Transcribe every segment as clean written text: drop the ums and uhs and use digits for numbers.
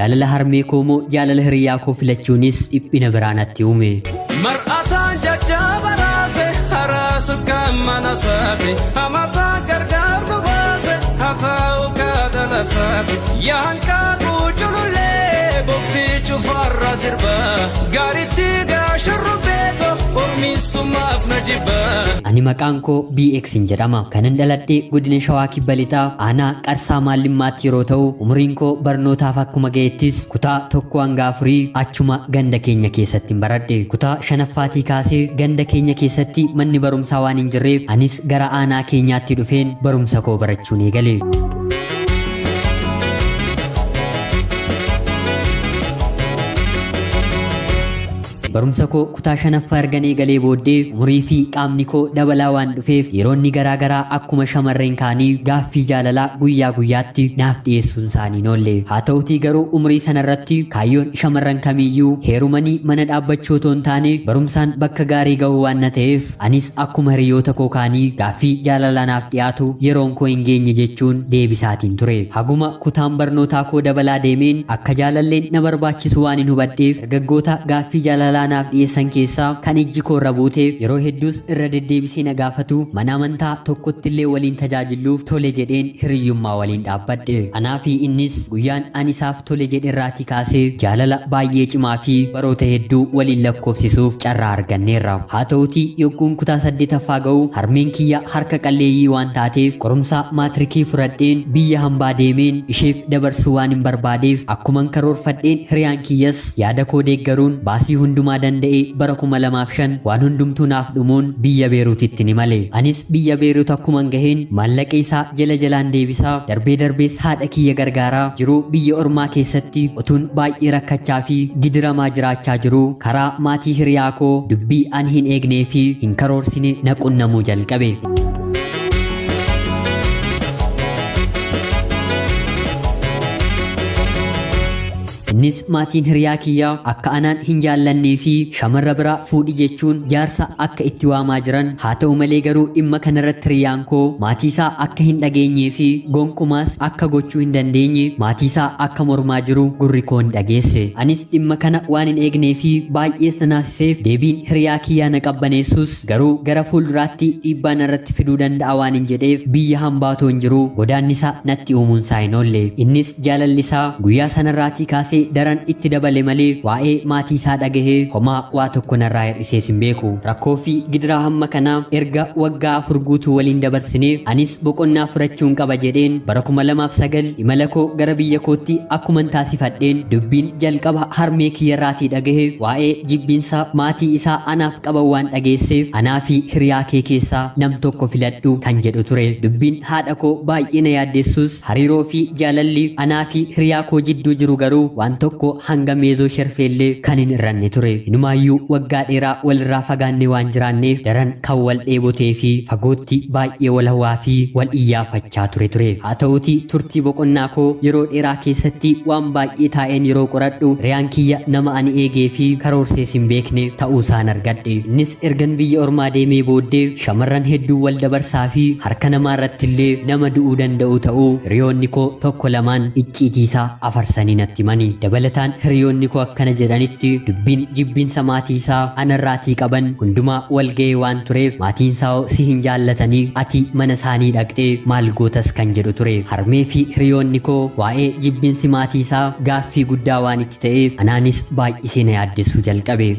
Jaalala harmee koo moo jaalala hiriyaa koo filachuunis dhiphina biraa natti uume. Mar'ataan jajjaba raase haraa sukkaan mana saate hamataa gargaar nu baase haa taa'u kaadhala saate yaa hanqaaquu culullee boftii cufaarra sirba gaaritti gaashurrubbeeto ormiisummaaf na jibba. Ani maqaan koo BX jedhama. Kanan dhaladhe godina Shawaa Kibba Lixaa aanaa Qarsaa Maallimmaatti yeroo ta'u umuriin koo barnootaaf akkuma ga'ettis kutaa tokko hanga afurii achuma ganda keenya keessatti hin baradhe. Kutaa shanaffaatii kaasee ganda keenya keessatti manni barumsaa waan hin jirreef anis gara aanaa keenyaatti dhufeen barumsa koo barachuun eegale. Barumsa koo kutaa shanaffaa ergan eegalee booddee umurii fi qaamni koo dabalaa waan dhufeef yeroonni garaa garaa akkuma shamarreen kaanii gaaffii jaalalaa guyyaa guyyaatti naaf dhiyeessuun isaanii hin oolle. Haa ta'utii garuu umurii sanarratti kaayyoon shamarran kamiiyyuu heerumanii mana dhaabbachuu otoo hin taane barumsaan bakka gaarii gahuu waan na ta'eef anis akkuma hiriyoota koo kaanii gaaffii jaalalaa naaf dhiyaatu yeroon koo hin geenye jechuun deebisaatiin ture. Haguma kutaan barnootaa koo dabalaa deemeen akka jaalalleen na barbaachisu waan hin hubadheef dargaggoota gaaffii jaalalaa naaf dhiyeessan keessaa kan ijji koo irra buute yeroo hedduus irra deddeebisee na gaafatu mana amantaa tokkotti illee waliin tajaajilluuf tole jedheen hiriyyummaa waliin dhaabbadhe. Anaa fi innis guyyaan ani isaaf tole jedhe irraatii kaasee jaalala baay'ee cimaa fi baroota hedduu waliin lakkoofsisuuf carraa arganneerra. Haa ta'utii yogguun kutaa saddeetaffaa ga'u harmeen kiyya harka qalleeyyii waan taateef qorumsa maatirikii fudhadheen biyya hambaa deemeen isheef dabarsuu waan hin barbaadeef akkuman karoorfadheen hiriyaan kiyyas yaada koo deeggaruun baasii hundumaa danda'ee bara 2005 waan hundumtuu naaf dhumuun biyya Beeruutitti ni male. Anis biyya Beeruut akkuman gaheen maallaqa isaa jala jalaan deebisaa darbee darbees haadha kiyya gargaaraa jiruu biyya ormaa keessatti utuun baay'ee rakkachaa fi gidiramaa jiraachaa jiruu karaa maatii hiriyaa koo dubbii ani hin eegnee fi hin karoorsine na qunnamuu jalqabe. Innis maatiin hiriyaa kiyyaa akka anaan hin jaallannee fi shamarra biraa fuudhi jechuun jaarsa akka itti waamaa jiran haa ta'u malee garuu dhimma kanarratti hiriyaan koo maatii isaa akka hin dhageenyee fi gonkumaas akka gochuu hin dandeenye maatii isaa akka mormaa jiru gurri koo hin dhageesse. Anis dhimma kana waan hin eegnee fi baay'ees na naasiseef deebiin hiriyaa kiyyaa na qabbaneessus garuu gara fuulduraatti dhiibbaa narratti fiduu danda'a waan hin jedheef biyya hambaa otoo hin jiruu godaannisa natti uumuun isaa hin oolle. Innis jaalalli isaa guyyaa sanarraatii kaasee daran itti dabale malee waa'ee maatii isaa dhagahee homaa waa tokko narraa hir'isees hin beeku. Rakkoo fi gidiraa hamma kanaa erga waggaa 4 guutuu waliin dabarsinee anis boqonnaa fudhachuun qaba jedheen bara 2009 imala koo gara biyya kootti akkuman taasifadheen dubbiin jalqaba harmee kiyyarraatii dhagahe waa'ee jibbiinsa maatii isaa anaaf qaban waan dhageesseef anaa fi hiriyaa kee keessaa nam tokko filadhu kan jedhu ture. Dubbiin haadha koo baay'ee na yaaddeessus Hariiroo fi jaalalli anaa fi hiriyaa koo jidduu jiru garuu waan tokko hanga meezoo sherfeellee kan hin irranne ture. Inumaayyuu waggaa dheeraa walirraa fagaannee waan jiraanneef daran kan wal dheebotee fi fagootti baay'ee wal hawaa fi wal iyyaafachaa ture ture. Haa ta'uutii turtii boqonnaa koo yeroo dheeraa keessatti waan baay'ee taa'een yeroo qoradhu hiriyaan kiyya nama ani eegee fi karoorsees hin beekne ta'uusaan argadhe. Innis ergan biyya ormaa deemee booddee shamarran hedduu wal dabarsaa fi harka namaa irratti illee nama du'uu danda'u ta'uu hiriyoonni koo tokko lamaan icciitii isaa afarsanii natti himani. Dabalataan hiriyoonni koo akkana jedhanitti dubbiin jibbiinsa maatii isaa anarraatii qaban hundumaa wal ga'ee waan tureef maatiin isaa si hin jaallatanii ati mana isaanii dhaqxee maal gootas kan jedhu ture. Harmee fi hiriyoonni koo waa'ee jibbiinsi maatii isaa gaaffii guddaa waan itti ta'eef anaanis baay'isee na yaaddessuu jalqabe.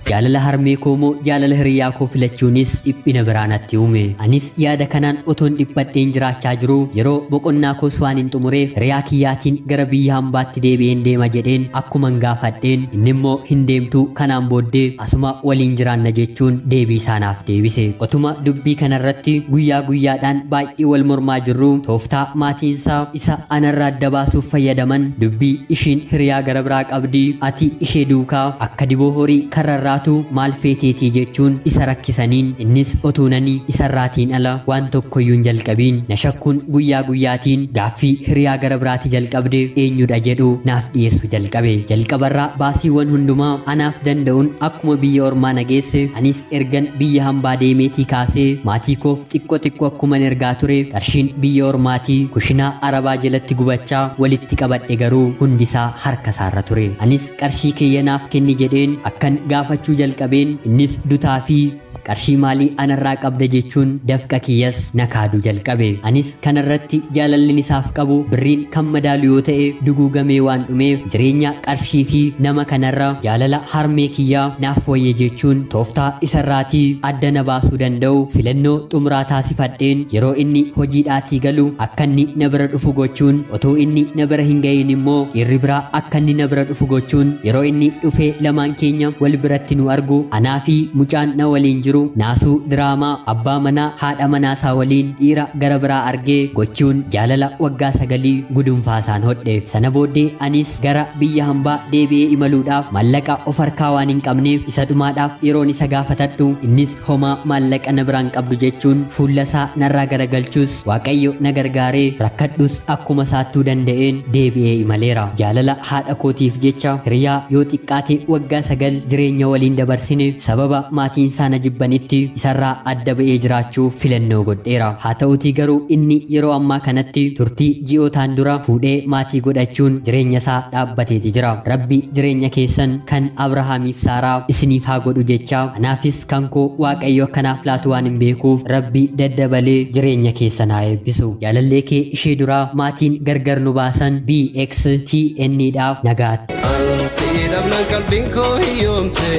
Jaalala harmee koo moo jaalala hiriyaa koo filachuunis dhiphina biraa natti uume. Anis yaada kanaan otoon dhiphadheen jiraachaa jiruu yeroo boqonnaa koos waan hin xumureef hiriyaa kiyyaatiin gara biyya hambaatti deebi'een deema jedheen akkuman gaafadheen inni immoo hin deemtu kanaan booddee asuma waliin jiraanna jechuun deebii isaa naaf deebise. Otuma dubbii kanarratti guyyaa guyyaadhaan baay'ee wal mormaa jirruu tooftaa maatiinsaa isa anarraa adda baasuuf fayyadaman dubbii ishiin hiriyaa gara biraa qabdi ati ishee duukaa akka diboo horii karrarraatu biraatu maal feeteetii jechuun isa rakkisaniin innis otuunani isarraatiin ala waan tokkoyyuu hin jalqabiin na shakkuun guyyaa guyyaatiin gaaffii hiriyaa gara biraati jalqabde eenyudha jedhu naaf dhiyeessu jalqabe. Jalqabarraa baasiiwwan hundumaa anaaf danda'uun akkuma biyya ormaa na geesse anis ergan biyya hambaa deemeetii kaasee maatii koof xiqqo xiqqo akkuman ergaa ture qarshiin biyya ormaatii kushinaa arabaa jalatti gubachaa walitti qabadhe garuu hundisaa harka isaarra ture. Anis qarshii kiyya naaf kenni jedheen akkan gaafachuu jalqabeen innis dutaa fi qarshii maalii anarraa qabda jechuun dafqa kiyyas na kaaduu jalqabe. Anis kanarratti jaalallin isaaf qabu birriin kan madaalu yoo ta'e duguugamee waan dhumeef jireenya qarshii fi nama kanarra jaalala harmee kiyyaa naaf wayya jechuun tooftaa isarraatii adda na baasuu danda'u filannoo xumuraa taasifadheen yeroo inni hojiidhaatii galu akka inni na bira dhufu gochuun otoo inni na bira hin ga'iin immoo dhiirri biraa akka inni na bira dhufu gochuun yeroo inni dhufee lamaan keenya wal biratti nu argu anaa fi mucaan na waliin jiru naasuu diraamaa abbaa manaa haadha manaasaa waliin dhiira gara biraa argee gochuun jaalala waggaa 9 gudunfaasaan hodhe. Sana booddee anis gara biyya hambaa deebi'ee imaluudhaaf maallaqa of harkaa waan hin qabneef isa dhumaadhaaf yeroon isa gaafatadhu innis homaa maallaqa na biraan qabdu jechuun fuullasaa narraa garagalchus Waaqayyo na gargaaree rakkadhus akkuma saattuu danda'een deebi'ee imaleera. Jaalala haadha kootiif jecha hiriyaa yoo xiqqaate waggaa 9 jireenya waliin dabarsine sababa maatiinsaa na jibbanitti isarraa adda ba'ee jiraachuuf filannoo godheera. Haa ta'utii garuu inni yeroo ammaa kanatti turtii ji'ootaan dura fuudhee maatii godhachuun jireenya isaa dhaabbateeti jira. Rabbi jireenya keessan kan Abrahaamiif Saaraa isiniif haa godhu jecha anaafis kan koo Waaqayyo akkanaaf laatu waan hin beekuuf Rabbi daddabalee jireenya keessan haa eebbisu. Jaalallee kee ishee duraa maatiin gargar nu baasan BXTN dhaaf nagaatti. Ansi dhabnaan qalbiin koo hiyyoomte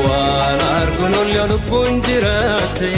waan arguun ol yoo lubbuun jiraatte.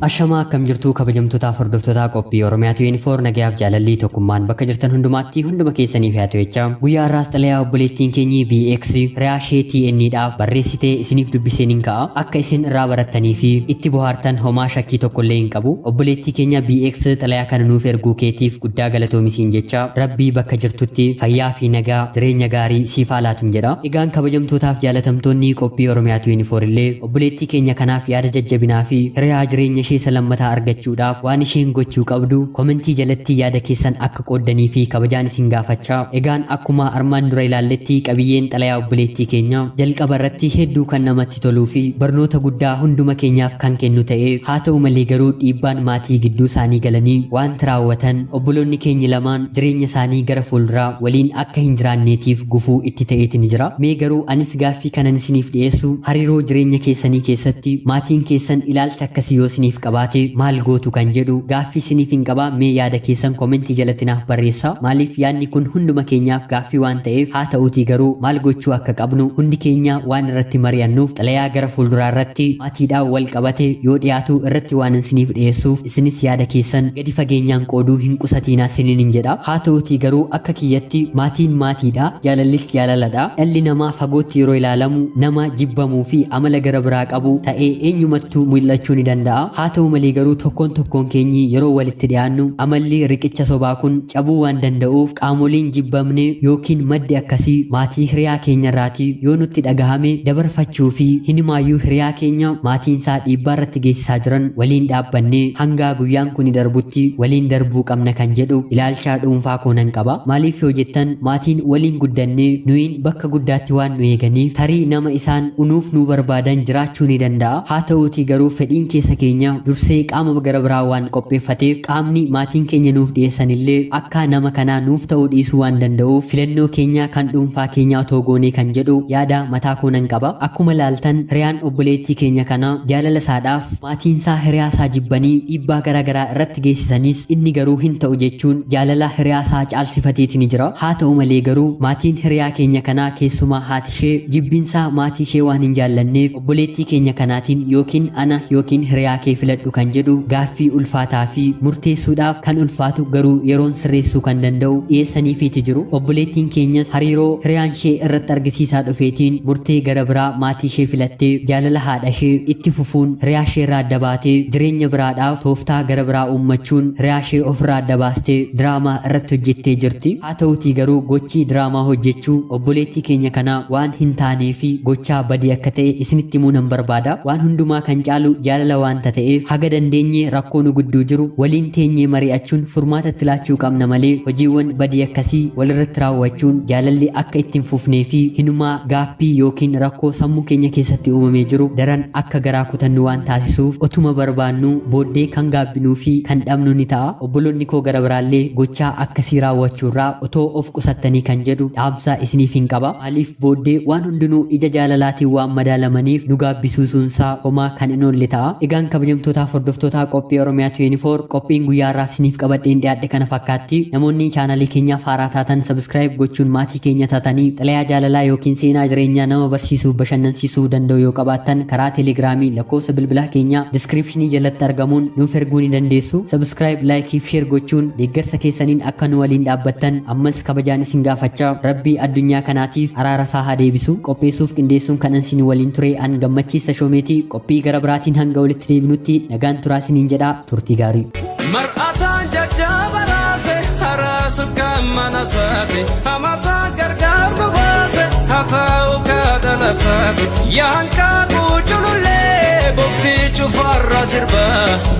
Ashamaa akkam jirtuu kabajamtootaaf hordoftoota qophii Oromiyaa 24 nagayaaf jaalallii tokkummaan bakka jirtan hundumaatti hunduma keessaniif haa ta'u jechaa guyyaa har'aas xalayaa obboleettiin keenyi BX Riyaashee TN dhaaf barreessitee isiniif dubbiseen hin ka'a akka isin irraa barattanii fi itti bohaartan homaa shakkii tokkollee hin qabu obboleettii keenya BX xalayaa kana nuuf erguu keetiif guddaa galatoomisiin jecha rabbii bakka jirtutti fayyaa fi nagaa jireenya gaarii siif haa laatun jedha. Egaan kabajamtootaaf jaalatamtoonni qophii Oromiyaa 24 illee obboleettii keenya kanaaf yaada jajjabinaa fi hiriyaa jireenya ishee isa lammataa argachuudhaaf waan isheen gochuu qabdu komentii jalatti yaada keessan akka qooddanii fi kabajaan isin gaafachaa egaan akkuma armaan dura ilaalletti qabiyyeen xalayaa obboleettii keenya jalqaba irratti hedduu kan namatti toluu fi barnoota guddaa hunduma keenyaaf kan kennu ta'ee haa ta'u malee garuu dhiibbaan maatii gidduu isaanii galanii waanti raawwatan obboloonni keenyi lamaan jireenya isaanii gara fuulduraa waliin akka hin jiraanneetiif gufuu itti ta'eeti ni jira. Mee garuu anis gaaffii kanan isiniif dhiyeessu hariiroo jireenya keessanii keessatti maatiin keessan ilaalcha akkasii yoo isiniif qabaate maal gootu kan jedhu gaaffii isiniif hin qaba mee yaada keessan komentii jalatti naaf barreessa. Maaliif yaadni kun hunduma keenyaaf gaaffii waan ta'eef haa ta'uutii garuu maal gochuu akka qabnu hundi keenya waan irratti mari'annuuf xalayaa gara fuulduraa irratti maatiidhaan wal qabate yoo dhiyaatu irratti waan isiniif dhiyeessuuf isinis yaada keessan gadi fageenyaan qooduu hin qusatiinaa isiniin hin jedha. Haa ta'uutii garuu akka kiyyatti maatiin maatiidha, jaalallis jaalaladha. Dhalli namaa fagootti yeroo ilaalamu nama jibbamuu fi amala gara biraa qabu ta'ee eenyumattuu mul'achuu ni danda'a. Haa ta'u malee garuu tokkoon tokkoon keenyi yeroo walitti dhiyaannu amalli riqicha sobaa kun cabuu waan danda'uuf qaamoliin jibbamne yookiin maddi akkasii maatii hiriyaa keenyarraatii yoo nutti dhagahame dabarfachuu fi hinumaayyuu hiriyaa keenya maatiinsaa dhiibbaa irratti geessisaa jiran waliin dhaabbannee hangaa guyyaan kuni darbutti waliin darbuu qabna kan jedhu ilaalchaa dhuunfaa koo nan qaba. Maaliif yoo jettan maatiin waliin guddannee nuyiin bakka guddaatti waan nu eeganiif tarii nama isaan unuuf nuu barbaadan jiraachuu ni danda'a. Haa ta'uutii garuu fedhiin keessa keenya dursee qaama gara biraa waan qopheeffateef qaamni maatiin keenya nuuf dhiyeessan illee akka nama kanaa nuuf ta'uu dhiisuu waan danda'uuf filannoo keenya kan dhuunfaa keenyaa otoo goonee kan jedhu yaada mataa koo nan qaba. Akkuma laaltan hiriyaan obboleettii keenya kanaa jaalala isaadhaaf maatiinsaa hiriyaasaa jibbanii dhiibbaa garaa garaa irratti geessisanis inni garuu hin ta'u jechuun jaalala hiriyaasaa caalsifateeti ni jira. Haa ta'u malee garuu maatiin hiriyaa keenya kanaa keessumaa haatishee jibbinsaa maatii ishee waan hin jaallanneef obboleettii keenya kanaatiin yookiin ana yookiin hiriyaa kee filadhu kan jedhu gaaffii ulfaataa fi murteessuudhaaf kan ulfaatu garuu yeroon sirreessuu kan danda'u dhiyeessaniifiiti jiru. Obboleettiin keenyas hariiroo hiriyaan ishee irratti argisiisaa dhufeetiin murtee gara biraa maatii ishee filattee jaalala haadha ishee itti fufuun hiriyaa ishee irraa adda baatee jireenya biraadhaaf tooftaa gara biraa uummachuun hiriyaa ishee ofirraa adda baastee diraamaa irratti hojjettee jirti. Haa ta'utii garuu gochi diraamaa hojjechuu obboleettii keenya kanaa waan hin taanee fi gochaa badii akka ta'e isinitti himuu nan barbaada. Waan hundumaa kan caalu jaalala waanta ta'eef haga dandeenye rakkoo nu gidduu jiru waliin teenyee mari'achuun furmaata itti laachuu qabna malee hojiiwwan badii akkasii walirratti raawwachuun jaalalli akka itti hin fufnee fi hinumaa gaaffii yookiin rakkoo sammuu keenya keessatti uumamee jiru daran akka garaa kutannu waan taasisuuf otuma barbaannuu booddee kan gaabbinuu fi kan dhabnu ni ta'a. Obboloonni koo gara biraallee gochaa akkasii raawwachuurraa otoo of qusattanii kan jedhu dhaamsa isiniif hin qaba. Maaliif booddee waan hundinuu ija jaalalaatiin waan madaalamaniif nu gaabbisuusuunsaa homaa kan hin oolle ta'a. Egaan kabajamtootaaf hordoftootaa qophii Oromiyaa 24 qophiin guyyaa har'aaf isiniif qabadheen dhiyaadhe kana fakkaatti. Namoonni chaanalii keenyaaf haaraa taatan subscribe gochuun maatii keenya taatanii xalayaa jaalalaa yookiin seenaa jireenyaa nama barsiisuuf bashannansiisuu danda'u yoo qabaattan karaa telegiraamii lakkoofsa bilbilaa keenyaa descriptionii jalatti argamuun nuuf erguu ni dandeessu. Subscribe, like fi share gochuun deeggarsa keessaniin akka nu waliin dhaabbattan ammas kabajaan isin gaafachaa Rabbii addunyaa kanaatiif araara isaa haa deebisu. Qopheessuuf qindeessuun kan isin waliin ture an Gammachiis Tashoomeeti. Qophii gara biraatiin hanga walitti deebinutti nagaan turaa isiniin jedha. Turtii gaarii. Mar'ataan jajjaba raase haraa sukkaan mana saate hamataa gargaar nu baase haa ta'u kaadhala saate yaanqaa guuculullee bofti cufarra sirba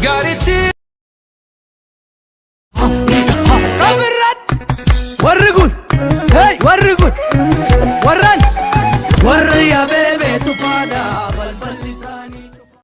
gaaritti. Warri kun, hey, warri kun, warran, warri abeebee tufaadha.